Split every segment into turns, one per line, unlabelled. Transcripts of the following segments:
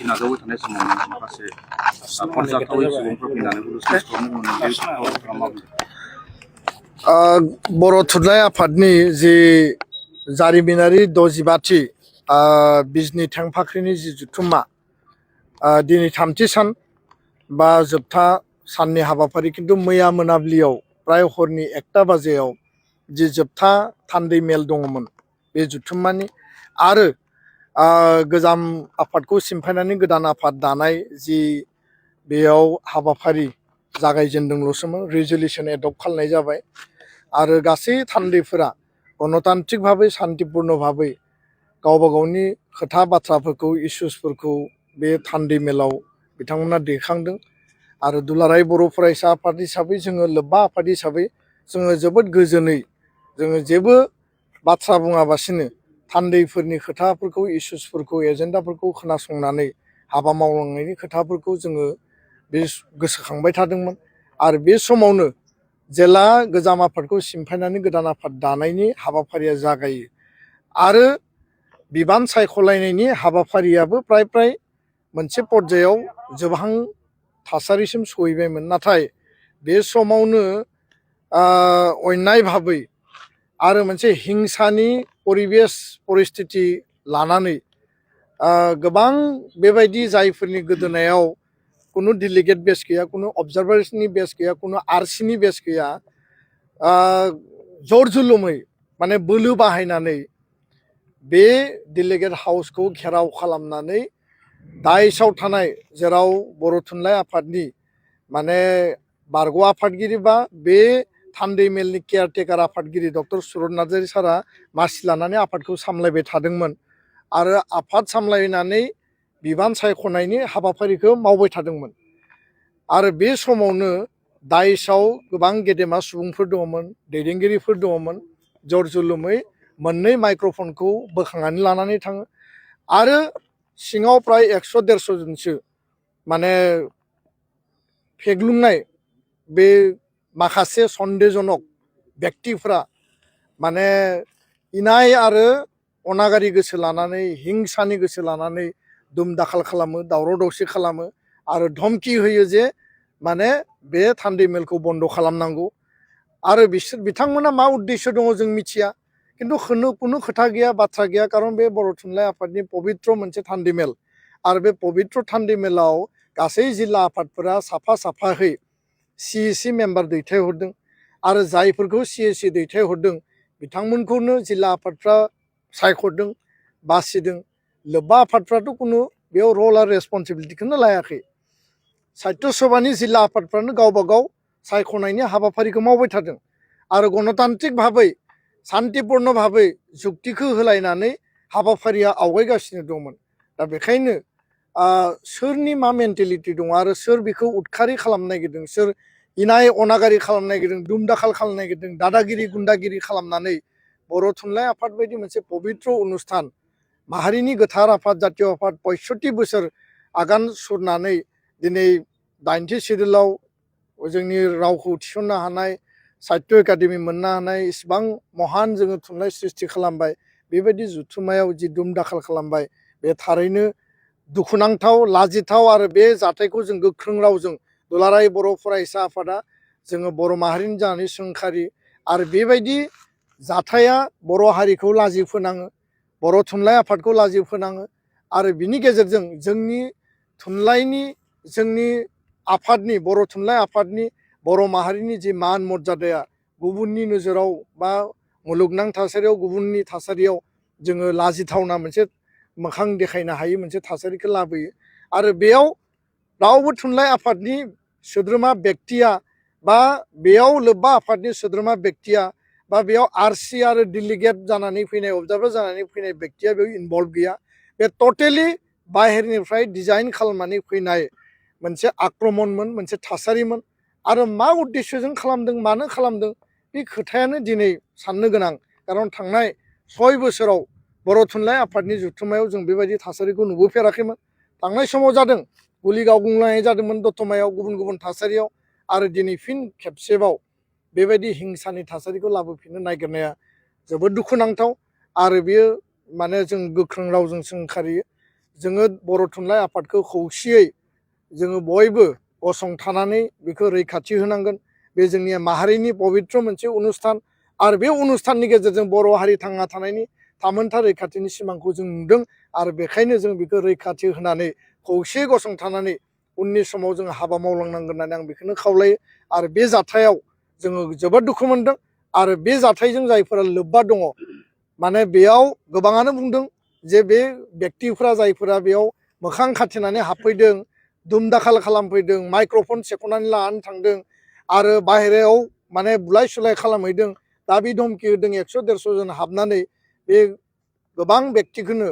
नाजाबाय थानाय समाव माखासे फरायसाफोर सुबुंफोर फैनानै
बर' थुनलाइ आफादनि जि जारिमिनारि 65थि बिजनि थेंफाख्रिनि जि जुथुम्मा दिनै 3थि सान बा जोबथा साननि हाबाफारि खिन्थु मैया मोनाबिलियाव प्राय हरनि 1टा बाजियाव जि जोबथा थान्दै मेल दङमोन बे जुथुम्मानि आरो गोजाम आफादखौ सिमफायनानै गोदान आफाद दानाय जि बेयाव हाबाफारि जागायजेनदोंल'सोमोन रिजलिउसन एडप्ट खालामनाय जाबाय आरो गासै थान्दैफोरा गणतान्त्रिक भाबै शान्तिपूर्ण भाबै गावबा गावनि खोथा बाथ्राफोरखौ इस्युसफोरखौ बे थान्दै मेलाव बिथांमोना दैखांदों आरो दुलाराय बर' फरायसा आफाद हिसाबै जोङो लोब्बा आफाद हिसाबै जोङो जोबोद गोजोनै जोङो जेबो बाथ्रा बुङाबासिनो थान्दैफोरनि खोथाफोरखौ इस्युसफोरखौ एजेन्डाफोरखौ खोनासंनानै हाबा मावलांनायनि खोथाफोरखौ जोङो बे गोसोखांबाय थादोंमोन आरो बे समावनो जेला गोजाम आफादखौ सिमफायनानै गोदान आफाद दानायनि हाबाफारिया जागायो आरो बिबान सायख'लायनायनि हाबाफारियाबो प्राय मोनसे पर्यायाव जोबहां थासारिसिम सहैबायमोन नाथाय बे समावनो अन्याय भाबै आरो मोनसे हिंसानि परिबेस परिस्थिति लानानै गोबां बेबायदि जायफोरनि गोदोनायाव कुनु डेलिगेट बेस गैया कुनु अबजार्भार्सनि बेस गैया कुनु आरसिनि बेस गैया जर जुलुमै माने बोलो बाहायनानै बे डेलिगेट हाउसखौ घेराव खालामनानै दाइसआव थानाय जेराव बर' थुनलाइ आफादनि माने बारग' आफादगिरि बा बे थान्दै मेलनि केयारटेकार आफादगिरि डक्टर सुरत नार्जारी सारा मासि लानानै आफादखौ सामलायबाय थादोंमोन आरो आफाद सामलायनानै बिबान सायख'नायनि हाबाफारिखौ मावबाय थादोंमोन आरो बे समावनो दाइसआव गोबां गेदेमा सुबुंफोर दङमोन दैदेनगिरिफोर दङमोन जर जुलुमै मोननै माइक्र'फनखौ बोखांनानै लानानै थाङो आरो सिङाव प्राय 100-150 जनसो माने फेग्लुंनाय बे माखासे सन्देहजनक व्यक्तिफ्रा माने इनाय आरो अनागारि गोसो लानानै हिंसानि गोसो लानानै दुम दाखाल खालामो दावराव दावसि खालामो आरो धमकी होयो जे माने बे थान्दै मेलखौ बन्द खालामनांगौ आरो बिथांमोना मा उद्देश्य दङ जों मिथिया किन्तु कुनु खोथा गैया बाथ्रा गैया कारन बे बर' थुनलाइ आफादनि पबित्र मोनसे थान्दै मेल आरो बे पबित्र थान्दै मेलाव गासै जिल्ला आफादफोरा साफाहै CAC मेम्बार दैथायहरदों आरो जायफोरखौ CAC दैथायहरदों बिथांमोनखौनो जिल्ला आफादफ्रा सायख'दों बासिदों लोब्बा आफादफ्राथ' कुनु बेयाव रल आरो रेसपन्सिबिलिटिखौनो लायाखै साहित्य सभानि जिल्ला आफादफ्रानो गावबा गाव सायख'नायनि हाबाफारिखौ मावबाय थादों आरो गणतान्त्रिक भाबै शान्तिपूर्ण भाबै जुक्तिखौ होलायनानै हाबाफारिया आवगायगासिनो दंमोन दा बेखायनो सोरनि मा मेन्टेलिटि दङ आरो सोर बेखौ उदखारि खालामनो नागिरदों सोर इनाय अनागारि खालामनो नागिरदों दुम दाखाल खालामनो नागिरदों दादागिरि गुन्दागिरि खालामनानै बर' थुनलाइ आफाद बायदि मोनसे पबित्र अनुस्थान माहारिनि गोथार आफाद जातीय आफाद 65 बोसोर आगान सुरनानै दिनै 80 सिडुलाव जोंनि रावखौ थिसननो हानाय साहित्य एकाडेमि मोननो हानाय इसिबां महान जोङो थुनलाइ सृष्टि खालामबाय बेबायदि जुथुमायाव जि दुम दाखाल खालामबाय बे थारैनो दुखुनांथाव लाजिथाव आरो बे जाथायखौ जों गोख्रों रावजों दुलाराय बर' फरायसा आफादा जोङो बर' माहारिनि जानानै सोंखारि आरो बेबायदि जाथाया बर' हारिखौ लाजि फोनाङो बर' थुनलाइ आफादखौ लाजि फोनाङो आरो बिनि गेजेरजों जोंनि थुनलाइनि जोंनि आफादनि बर' थुनलाइ आफादनि बर' माहारिनि जि मान मर्यादाया गुबुननि नोजोराव बा मुलुगनां थासारियाव गुबुननि थासारियाव जोङो लाजिथावना मोनसे मोखां देखायनो हायै मोनसे थासारिखौ लाबोयो आरो बेयाव रावबो थुनलाइ आफादनि सोद्रोमा व्यक्तिया बा बेयाव लोब्बा आफादनि सोद्रोमा व्यक्तिया बा बेयाव आरसि आरो डेलिगेट जानानै फैनाय अबजार्भार जानानै फैनाय व्यक्तिया बेयाव इनभल्भ गैया बे टटेलि बाहेरनिफ्राय डिजाइन खालामनानै फैनाय मोनसे आक्रमणमोन मोनसे थासारिमोन आरो मा उद्देश्यजों खालामदों मानो खालामदों बे खोथायानो दिनै साननो गोनां कारन थांनाय 6 बोसोराव बर' थुनलाइ आफादनि जुथुमायाव जों बेबायदि थासारिखौ नुबोफेराखैमोन थांनाय समाव जादों गुलि गावग्लुंनाय जादोंमोन दतमायाव गुबुन थासारियाव आरो दिनै फिन खेबसेबाव बेबायदि हिंसानि थासारिखौ लाबोफिननो नागिरनाया जोबोद दुखुनांथाव आरो बेयो माने जों गोख्रों रावजों सोंखारियो जोङो बर' थुनलाइ आफादखौ खौसेयै जोङो बयबो गसंथानानै बेखौ रैखाथि होनांगोन। बे जोंनि माहारिनि पबित्र मोनसे अनुस्थान आरो बे अनुस्थाननि गेजेरजों बर' हारि थांना थानायनि थामोनथा रैखाथिनि सिमांखौ जों नुदों आरो बेखायनो जों बेखौ रैखाथि होनानै खौसे गसंथानानै उननि समाव जों हाबा मावलांनांगोन होननानै आं बेखौनो खावलायो। आरो बे जाथायाव जोङो जोबोद दुखु मोनदों आरो बे जाथायजों जायफोरा लोब्बा दङ माने बेयाव गोबाङानो बुंदों जे बे बेक्तिफ्रा जायफोरा बेयाव मोखां खाथेनानै हाबफैदों, दुम-दाखाल खालामफैदों, माइक्र'फन सेख'नानै लानानै थांदों आरो बाहेरायाव माने बुलाय सुलाय खालामहैदों, दाबि धमखि होदों 100-150 जन हाबनानै बे गोबां बेक्तिखौनो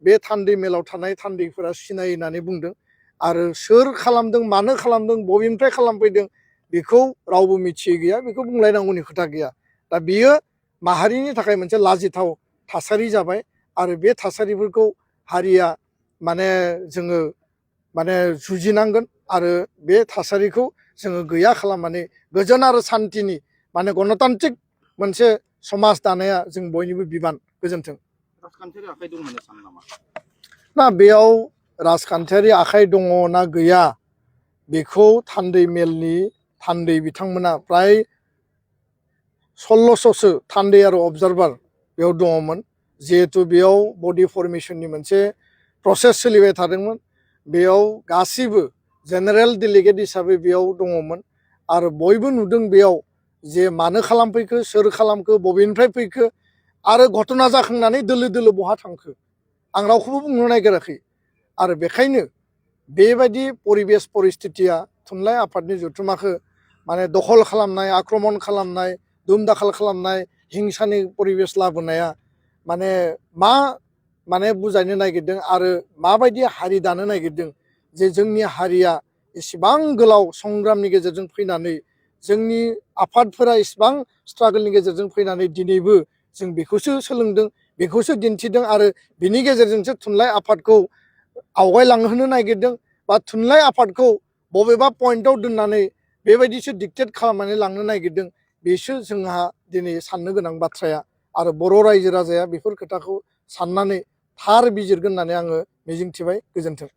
बे थान्दै मेलाव थानाय थान्दैफोरा सिनायो होननानै बुंदों। आरो सोर खालामदों, मानो खालामदों, बबेनिफ्राय खालामफैदों बेखौ रावबो मिथियै गैया, बेखौ बुंलायनांगौनि खोथा गैया। दा बियो माहारिनि थाखाय मोनसे लाजिथाव थासारि जाबाय आरो बे थासारिफोरखौ हारिया माने जोङो माने जुजिनांगोन आरो बे थासारिखौ जोङो गैया खालामनानै गोजोन आरो सान्थिनि माने गणतान्त्रिक मोनसे समाज दानाया जों बयनिबो बिबान। गोजोन्थों।
राजखान्थियारि आखाइ दं होनना सानो नामा?
ना बेयाव राजखान्थियारि आखाइ दङ ना गैया बेखौ थान्दै मेलनि थान्दै बिथांमोना प्राय 1600सो थान्दै आरो अबजारभार बेयाव दङमोन। जिहेतु बेयाव बडि फर्मेशननि मोनसे प्रसेस सोलिबाय थादोंमोन, बेयाव गासिबो जेनेरेल डेलिगेट हिसाबै बेयाव दङमोन आरो बयबो नुदों बेयाव जे मानो खालामफैखो, सोर खालामखो, बबेनिफ्राय फैखो आरो घटना जाखांनानै दोलो दोलो बहा थांखो आं रावखौबो बुंनो नागिराखै। आरो बेखायनो बेबायदि परिबेस परिस्थितिया थुनलाइ आफादनि जथुमाखौ माने दखल खालामनाय, आक्रमण खालामनाय, दुम-दाखाल खालामनाय, हिंसानि परिबेस लाबोनाया माने मा माने बुजायनो नागिरदों आरो माबायदि हारि दानो नागिरदों जे जोंनि हारिया इसिबां गोलाव संग्रामनि गेजेरजों फैनानै जोंनि आफादफोरा इसिबां स्ट्रागोलनि गेजेरजों फैनानै दिनैबो जों बेखौसो सोलोंदों, बेखौसो दिन्थिदों आरो बिनि गेजेरजोंसो थुनलाइ आफादखौ आवगायलांहोनो नागिरदों बा थुनलाइ आफादखौ बबेबा पइन्टआव दोननानै बेबायदिसो डिक्टेट खालामनानै लांनो नागिरदों। बेसो जोंहा दिनै साननो गोनां बाथ्राया आरो बर' रायजो राजाया बेफोर खोथाखौ साननानै थार बिजिरगोन होननानै आङो मिजिंथिबाय। गोजोन्थों।